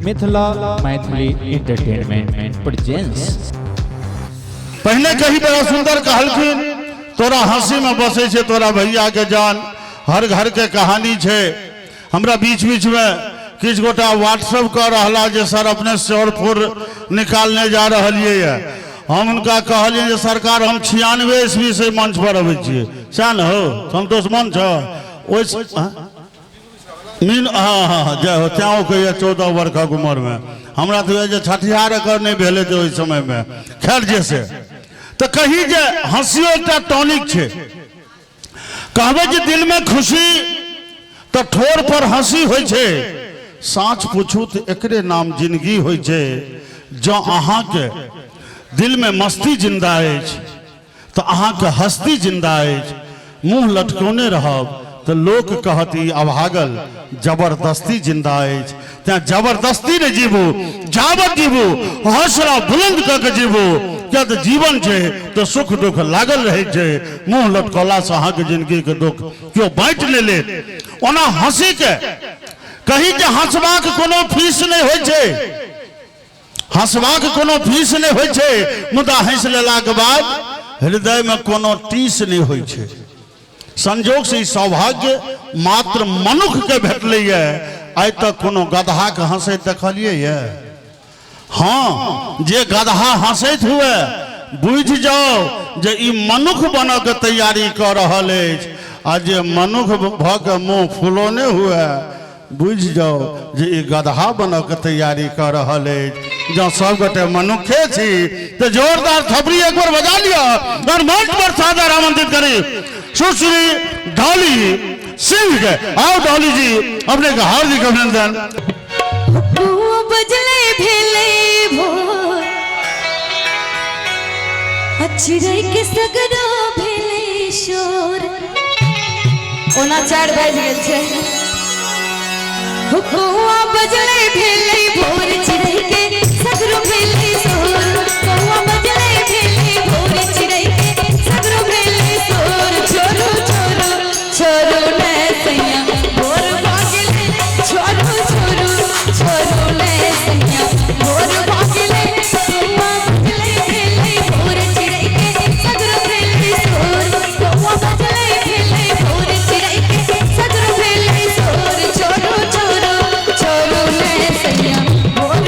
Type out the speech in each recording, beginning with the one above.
Mithila Maithili entertainment presents. पहिने कही बड़ा सुंदर कहलखिन, तोरा हंसी में बसै छै तोरा भैया के जान, हर घर के कहानी छै। हमरा बीच बीच में किछु गोटा व्हाट्सएप कऽ रहला जे सर अपने शोर फुर निकालने जा रहलियै ये। हम हुनका कहलियनि जे सरकार हम 96 ईस्वी से मंच पर अबै छियै, सएह ने हो संतोष मंच ओहि मीन। हाँ हाँ हाँ, जय हो। तैं ओ कहैए 14 बरखक उमरमे हमरा तऽ होइए जे छठिहार एकर नहि भेलै तऽ ओहि समयमे। खैर जे से तऽ कही जे हँसियो एकटा टॉनिक छै। कहबै जे दिलमे खुशी तऽ ठोर पर हँसी होइ छै, साँच पूछू तऽ एकरे नाम जिंदगी होइ छै। जँ अहाँके दिलमे मस्ती जिंदा अछि तऽ अहाँके हस्ती जिंदा अछि, मुँह लटकौने रहब तऽ लोक कहत ई अभागल जबरदस्ती जिंदा अछि। तेँ जबरदस्ती नहि जीबू, जाबत जीबू हौसला बुलंद कऽ के जीबू, किया तऽ जीवन छै तऽ सुख दुख लागल रहै छै। मुँह लटकौलासँ अहाँके जिंदगीके दुख केओ बाँटि नहि लेत। ओना हँसीके कही जे हँसबाक कोनो फीस नहि होइ छै, हँसबाक कोनो फीस नहि होइ छै, मुदा हँसि लेलाके बाद हृदयमे कोनो टीस नहि होइ छै। संजोगसँ ई सौभाग्य मात्र मनुखके भेटलैए। आइ तक कोनो गदहाके हँसैत देखलियै ये? हाँ, जे गदहा हँसैत हुए बुझि जाउ जे ई मनुख बनऽके तैयारी कऽ रहल अछि, आ जे मनुख भऽ के मुँह फुलौने हुए बुझि जाउ जे ई गदहा बनऽके तैयारी कऽ रहल अछि। जँ सब गोटे मनुखे छी तऽ जोरदार थपड़ी एक बेर बजा लिअ और मंच पर सादर आमंत्रित करी सुश्री डॉली सिंह के। आओ डॉली जी, अपने के हार्दिक अभिनंदन। बजले भेले भोर, चिड़ै के सगरो भेले शोर। ओना 4 बाजि गेल छै। कौआ बजले भेले भोर, चिड़ै के सगरो भेले शोर। कौआ बजले भेले भोर, चिड़ै के सगरो भेले शोर। छोड़ू छोड़ू छोड़ू ने सैया भोर भऽ गेलै, छोड़ू छोड़ू छोड़ू ने सैया भोर भऽ गेलै। कौआ बजले भेले भोर, चिड़ै के सगरो भेले शोर। कौआ बजले भेले भोर, चिड़ै के सगरो भेले शोर। छोड़ू छोड़ू छोड़ू ने सैया भोर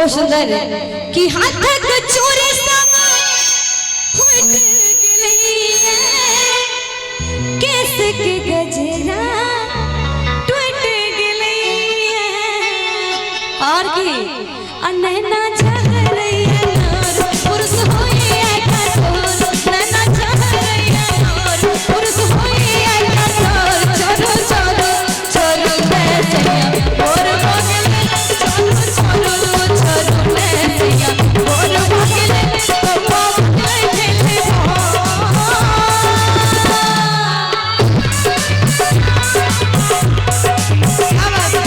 बहुत सुंदर कि हाथक चूड़ी सब फूट गेलैया, केस के गजरा टूट गेलैया, और की आ नैना झरैया नोर पुरुष होइया कठोर, नैना झरैया नोर पुरुष होइया कठोर। छोड़ो छोड़ो छोड़ो नैसैया भोर भ गेलै, छोड़ो छोड़ो छोड़ो नैसैया भोर भ गेलै, कौआ बजलै भेलै भोर। क्या बात है?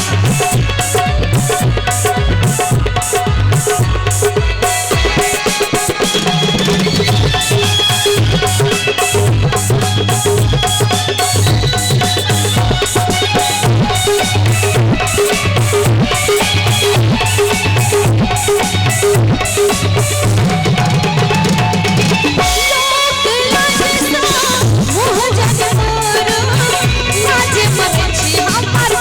लोक लाज सा मोह जग मोरो, लाज मरै छी हमर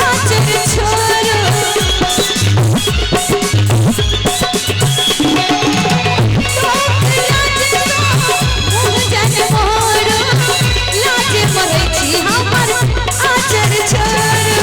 आचर छोरो। लोक लाज सा मोह जग मोरो, लाज मरै छी हमर आचर छोरो।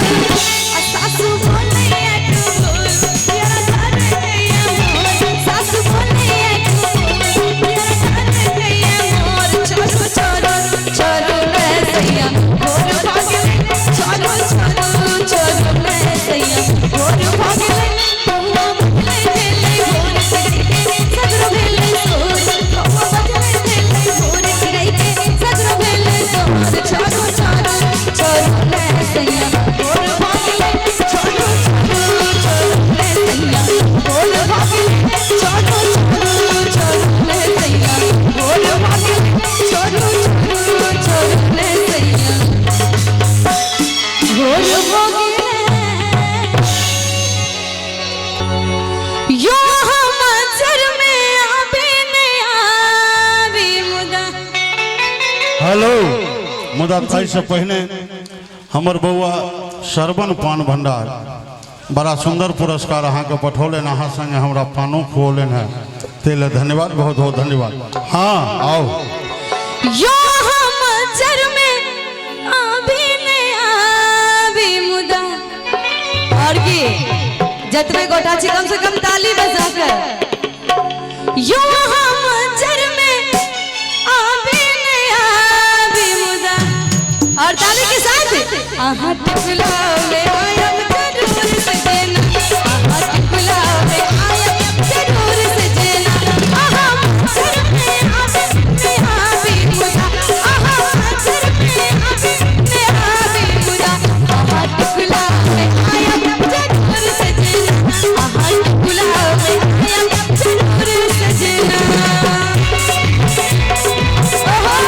आ सासु बोलैया बोल, प्यारा धरैया मोर, सासु बोलैया बोल, प्यारा धरैया मोर। छोड़ो छोड़ो छोड़ो नैसैया भोर भ गेलै, छोड़ो छोड़ो छोड़ो नैसैया भोर भ गेलै, कौआ बजलै भेलै भोर चिड़ै के सगरो भेलै शोर, कौआ बजलै भेलै भोर चिड़ै के सगरो भेलै शोर। छोड़ो छोड़ो छोड़ो नैसैया भोर भ गेलै, छोड़ो छोड़ो छोड़ो नैसैया भोर भ गेलै, छोड़ो छोड़ो छोड़ो नैसैया भोर भ गेलै, छोड़ो छोड़ो छोड़ो नैसैया भोर भ गेलै। यो हमर में आबे नै आबी मुदा। हेलो, मुदा ताहिसँ पहिने हमर बौआ श्रवण पान भंडार बड़ा सुंदर पुरस्कार अहाँके पठौलनि, अहाँ संगे हमरा पानो खुऔलनि हेँ, ताहि लए धन्यवाद, बहुत बहुत धन्यवाद। हाँ आउ। यो हमर में आबे नै आबी मुदा। और की जतबे गोटा छी कम से कम ताली बजा कर। यो हमर में आबे नै आबी मुदा, और ताली के साथ आहा टिकुला में आयब जरूर सजना, आहा टिकुला में आयब जरूर सजना, आहा मच्छर में आबे नै आबी मुदा, आहा मच्छर में आबे नै आबी मुदा, आहा टिकुला में आयब जरूर सजना, आहा टिकुला में आयब जरूर सजना। ओहो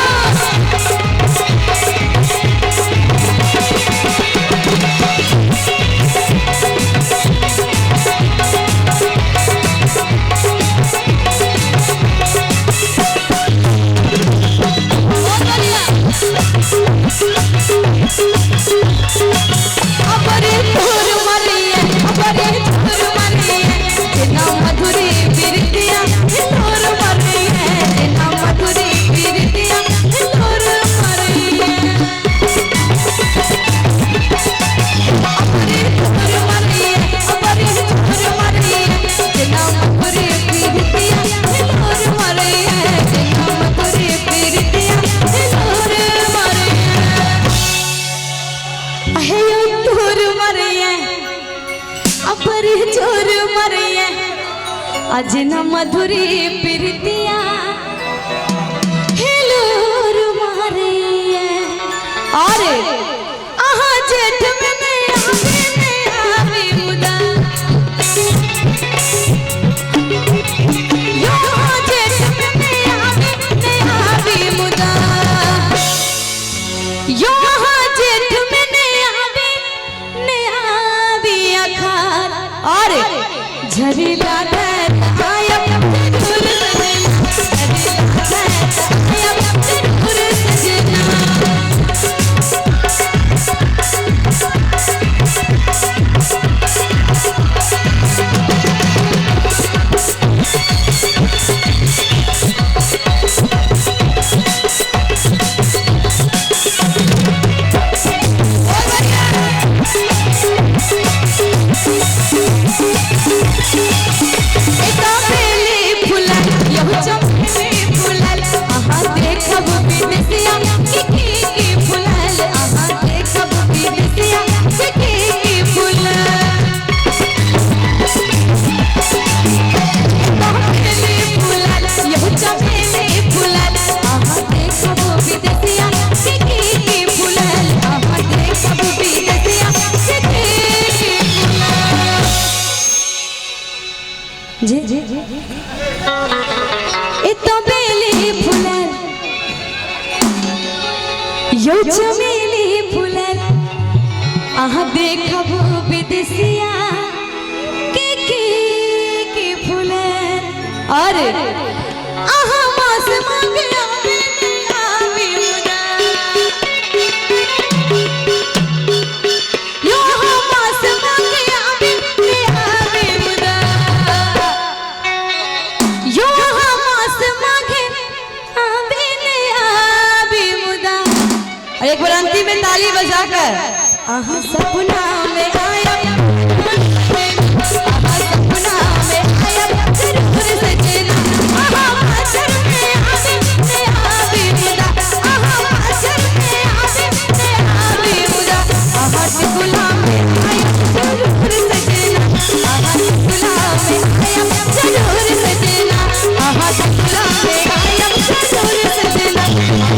बहुत बढ़िया। अपरे तोर मरिए, अपरे तोर मरिए, जेना मधुरी बिरतिया तोर मरिए, जेना मधुरी बिरतिया तोर मरिए। अपरे तोर मरिए, अपरे तोर मरिए, जेना मधुरी बिरतिया तोर मरिए, जेना मधुरी बिरतिया तोर मरिए। अहे यो तोर मरिए, अपरे चोर मरिए, अजना मधुरी प्रीतिया हिलोर मारिए। और आहा जेठ में नहीं आवे नहीं आवे मुदा, यो जेठ में नहीं आवे नहीं आवे मुदा, यो जेठ में नहीं आवे नहीं आवे अखार। और झरीला धर आयब जरूर सजना, यो चमेली फुलल। अहाँ देखब विदेशिया के के फुलल। और अहाँ मास मांगे आवे आवे मुदा, यो अहाँ मास मांगे आवे आवे मुदा, यो अहाँ मास मांगे आवे आवे मुदा। और एक बार अंतिम में ताली बजाकर अहाँ सपना में आया, अहाँ सपना में आया जरूर सजना, अहाँ माचर में आवे आवे मुदा, अहाँ माचर में आवे आवे मुदा, अहाँ टिकुला में आया जरूर सजना, अहाँ टिकुला में आया जरूर सजना, अहाँ टिकुला में आया जरूर सजना, अहाँ टिकुला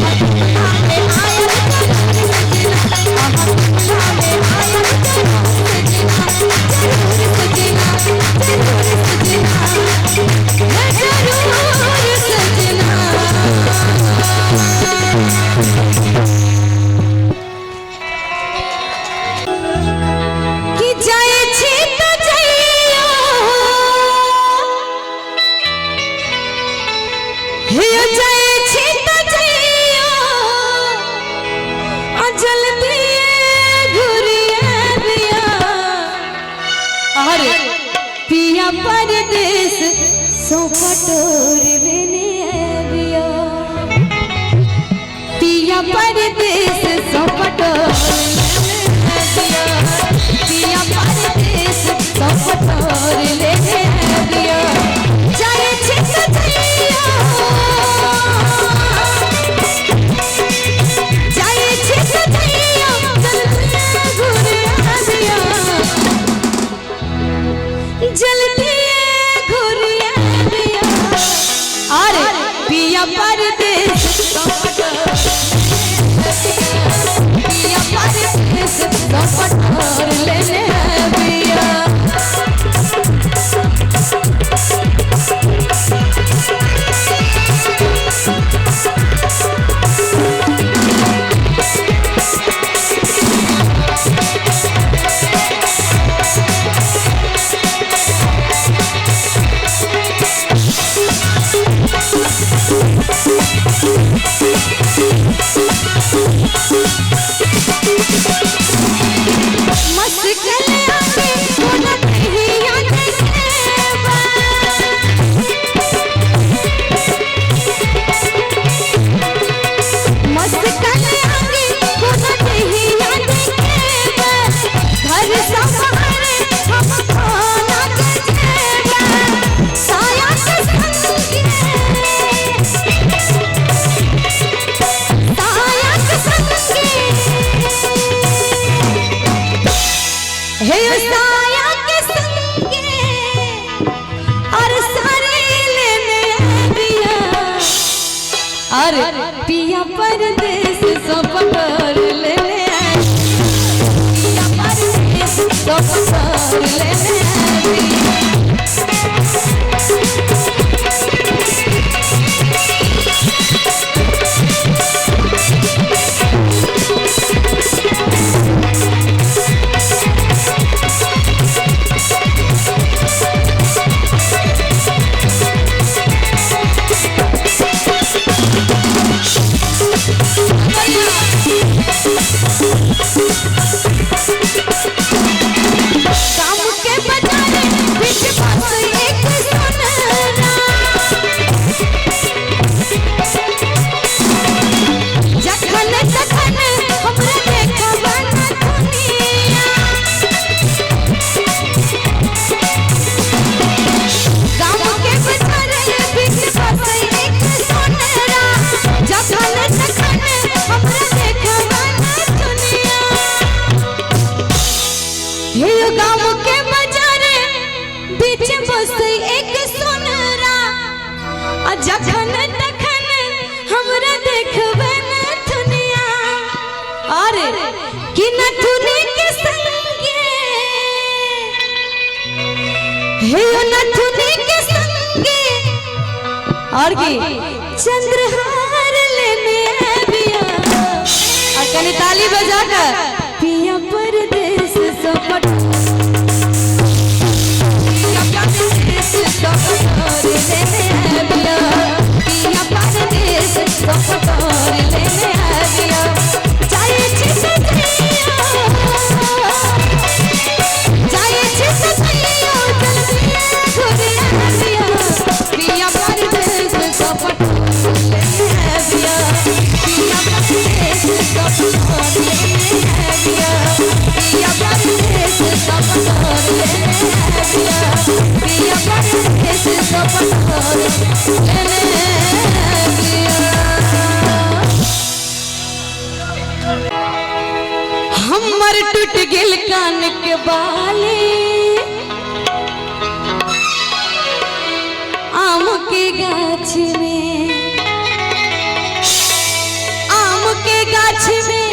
में आया जरूर सजना, अहाँ टिकुला में आया जरूर सजना, जरूर सजना, जरूर सजना, जरूर सजना। कि जाए छी तो जइयो, हे जाए छी तो जइयो, आ जल्दी घुरिया बिया। अरे पिया परदेस सो पटोर लेने बिया, पिया परदेस सो पटोर लेने बिया, पिया परदेस सो पटोर लेने बिया। जाए छी तो जइयो, जाए छी तो जइयो, जल्दी घुरिया बिया, जल्दी घुरिया बिया। अरे पिया परदेस सो पटोर, पिया परदेस सो पटोर लेने बिया। मस्कल आगे कोना कहिया देखेबा, मस्कल आगे कोना कहिया देखेबा, घर संभारे हम खाना के जेबा, साया के संगे, साया के संगे, हे साया के संगे और सारे लेने बिया। अरे पिया परदेस सो पटोर लेने, पिया परदेस सो पटोर लेने बिया। काम के बजारे बीच बस एक सुनरा, जखन तखन हमरा देखब न दुनिया, काम के बजारे बीच बस एक सुनरा, जखन तखन हमरा देखब न दुनिया। हे गाँव के बाजारे बीच बस एक सोनरा, आ जखन तखन हमरा देखबे न दुनिया। अरे कि नथुनी के संगे, हे नथुनी के संगे, और की चंद्रहार लेने बिया। और पटोर लेने आबिया, पिया परदेश सँ पटोर लेने आबिया, पिया परदेश सँ पटोर लेने आबिया। हमर टूट गेल कान के बाली, आम के गाछ में, आम के गाछ में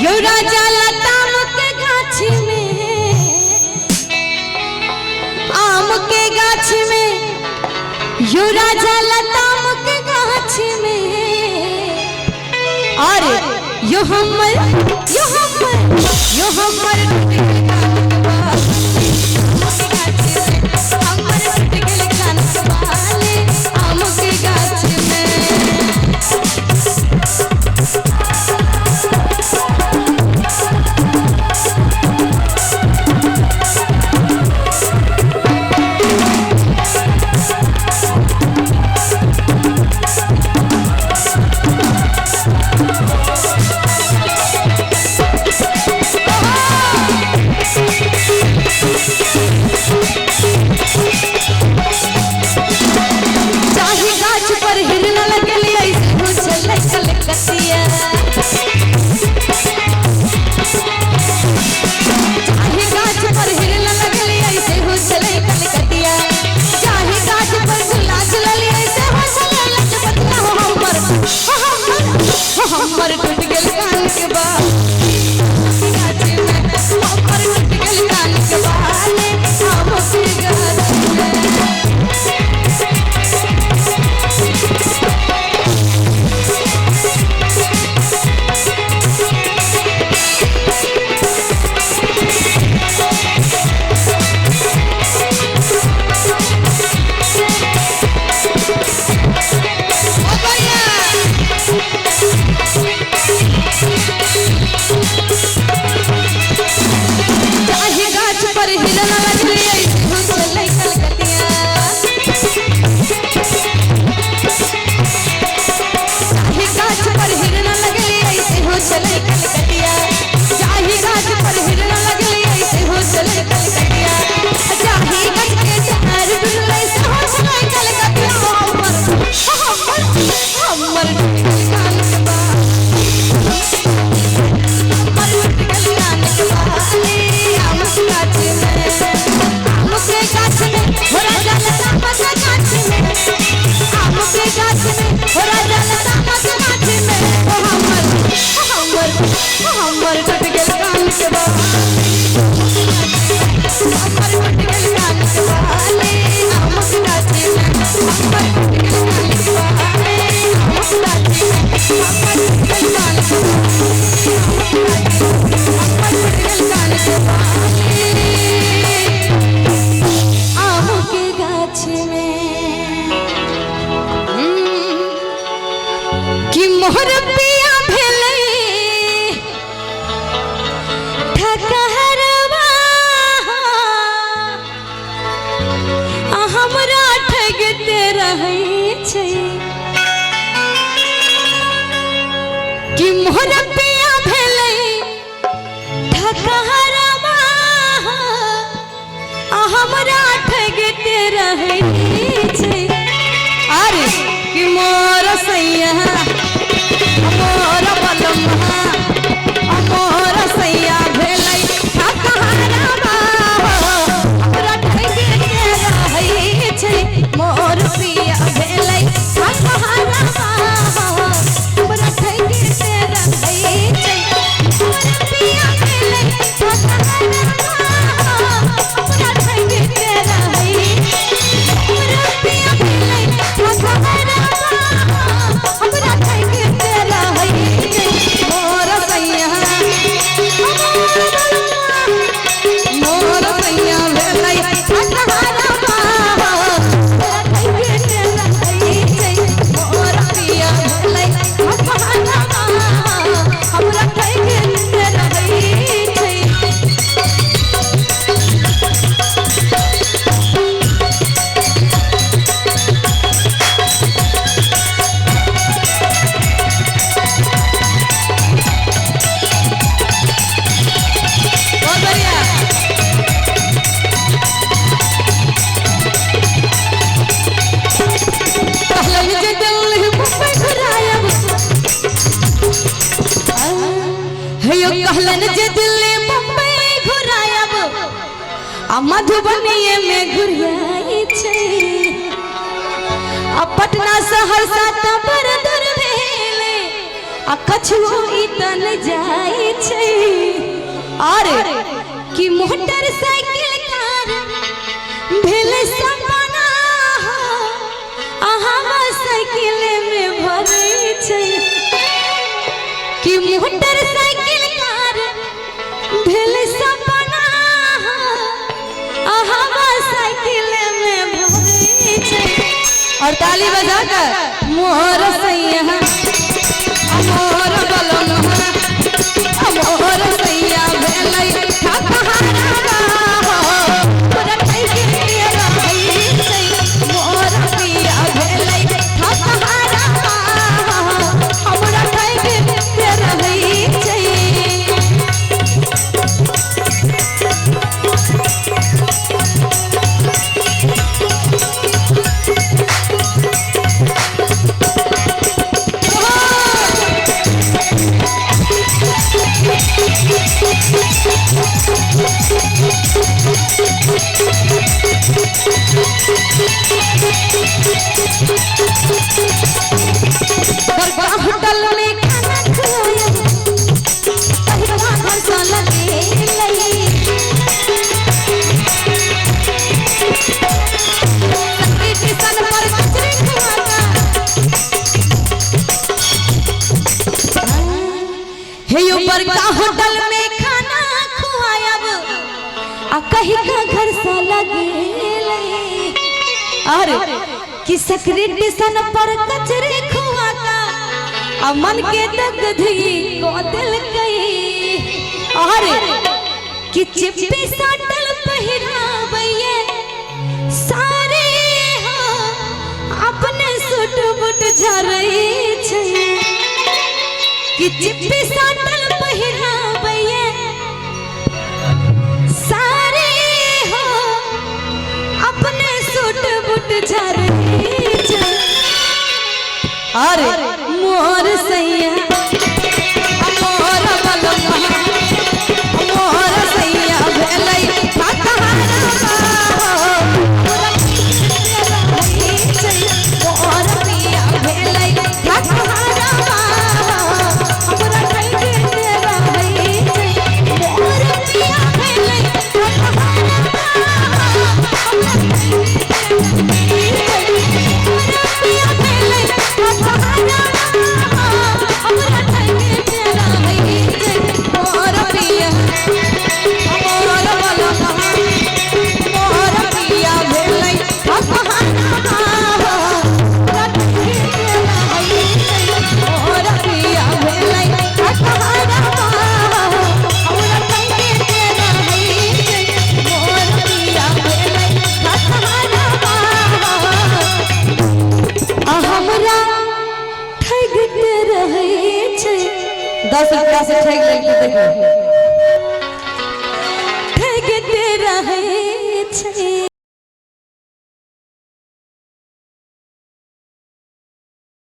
यो राजा लताम के गाछ में, आम के गाछ में यो राजा लताम के गाछ में, और यो हमर यो हमर यो हमर टूट गेल कान के बाली, हमर टूट गेल कान के बाली, आम के गाछ में। चाहे गाछ पर हिरन लगली ऐसे घुसल कलकतिया, चाहे गाछ पर हिरन लगली ऐसे घुसल कलकतिया, चाहे गाछ पर झूला झूलली ऐसे घुसल लटपटिया, हो हमर हो हमर हो हमर टूट गेल कान के बाल, गाछ में हमर टूट गेल कान के बाल, आम के गाछ में। चाहे गाछ पर हिरन लगली ऐसे घुसलै कलकतिया, चाहे गाछ पर हिरन लगली ऐसे घुसलै कलकतिया, चाहे गाछ पर हिरन लगली ऐसे घुसलै कलकतिया, चाहे गाछ के डार डुललै से घुसलै कलकतिया, हमर हमर हमर टूट गेल कान के बाल, हमर टूट गेल कान के बाली, आम के गाछ में, आम के गाछ में हो राजा लताम के गाछ में, आम के गाछ में हो राजा लताम के गाछ में, हो हमर हो हमर हो हमर टूट गेल कान के बाल, हमर टूट गेल कान के बाली, आम के गाछ में, हमर टूट गेल कान के बाली, आम के गाछ में, हमर टूट गेल कान के बाली, आम के गाछ में, हमर टूट गेल कान के बाली, आम के गाछ में। कि मोहर पिया भेलै ठकहरवा, आ हमरा ठगते रहै छै, कि मोहर पिया भेलै ठकहरवा, आ हमरा ठगते रहै छै, अरे कि मोर सैया मोर बलम्मा मोर सैया भेलै ठकहरवा, हमरा ठगते रहै छै, मोर पिया भेलै ठकहरवा, हमरा ठगते रहै छै, मोर पिया भेलै ठकहरवा, हमरा ठगते रहै, मोर पिया भेलै ठकहरवा, हमरा कहलन जे दिल्ली बम्बई घुरायब आ मधुबनीये में घुरियाई छै। आ पटना सहरसा त बड़ दूर भेलै आ कछुओ ई त नहि जाइ छै। और कि मोटरसाइकिल कार भेलै सपना अहाँ साइकिल में भरै छै। कि मोटरसाइकिल कार भेलै सपना अहाँ साइकिल में भरै छै। और ताली बजाकर मोर सैया मोर बलम मोर सैया भेलै ठकहारा मोर ठैके रहै छै। मोर पिया भेलै ठकहारा हमरा ठैके रहै छै। बड़का होटल में खाना खुआया पहिरवा घर सँ लगेलै। संगीत सन पर कचरी खुआता हे यो बड़का होटल में खाना खुआयब आ कही का घर सँ लगेलै। और कि सकरी सन पर कचरे खुआता आ मन के दगधी को दिल गई। और कि चिप्पी साटल पहिरावैये सारे हाँ अपने सूट बूट झरै छै। कि चिप्पी साटल पहिरावैये सारे हाँ अपने सूट बूट झरै छै। अरे मोर सैया मोर बलम मोर सैया भेलै ठकहारा मोर पिया भेलै ठकहारा हमरा ठैके रहै छै। मोर पिया भेलै ठकहारा मोर पिया भेलै ठकहारा हमरा ठैके रहै छै। मोर पिया मोर बलम मोर पिया भेलै ठकहारा मोर पिया भेलै ठकहारा हमरा ठैके रहै छै। मोर पिया भेलै ठकहारा आ हमरा ठगते रहै छै। 10 रुपया से ठग लेलकै देखियौ, ठगते रहै छै।